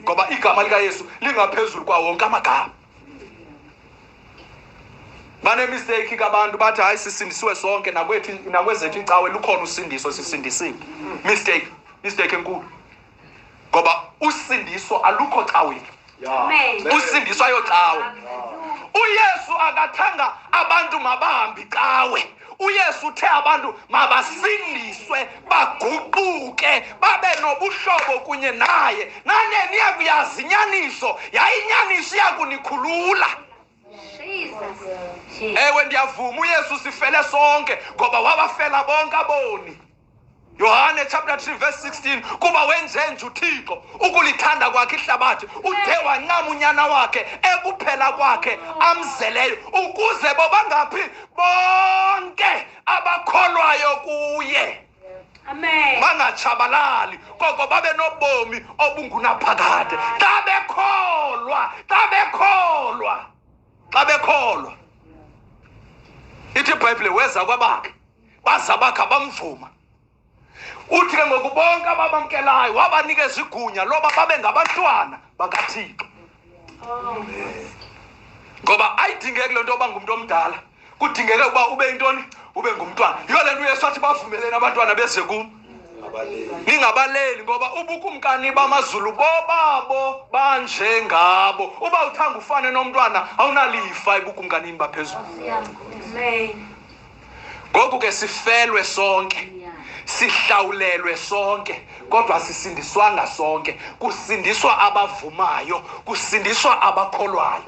Ngoba igama likaYesu lingaphezulu kwawo wonke amagama. Banemisteyikhi ke abantu, bathi hayi, sisindisiwe sonke, nakwethu nakwezethu icawe lukhona usindiso, sisindisiwe. Mistake, mistake enkulu, ngoba usindiso alukho caweni. Usindiso ayocawe. UYesu akathanga abantu mabahambe icawe. UYesu uthe abantu mabasindiswe, baguquke, babe nobuhlobo kunye naye. Nane niyakuyazi inyaniso, yaye inyaniso iyakunikhulula. Ewe, ndiyavuma, uYesu sifele sonke, ngoba wabafela bonke aboni. Yohane chapter 3 verse 16: kuba wenjenje uThixo ukulithanda kwakhe ihlabathi, ude wancama unyana wakhe ekuphela kwakhe amzeleyo, ukuze bobangaphi bonke abakholwayo kuye Amen. bangatshabalali, koko babe nobomi obungunaphakade. Xa bekholwa, xa bekholwa, xa bekholwa. Ithi iBhayibhile weza kwabakhe, baza bakhe abamvuma. Uthi ke ngoku bonke ababamkelayo wabanikeza igunya loba babe ngabantwana bakaThixo. Ngoba ayidingeki le nto yoba ngumntu omdala, kudingeke uba ube yintoni? Ube ngumntwana. Yiyo le nto uYesu athi bavumeleni abantwana beze kum, ningabaleli, ngoba ubukumkani bamazulu bobabo banjengabo. Uba uthanga ufane nomntwana, awunalifa ebukumkanini baphezulu. Amen. Ngoku ke sifelwe sonke, sihlawulelwe sonke, kodwa sisindiswanga sonke. Kusindiswa abavumayo, kusindiswa abakholwayo.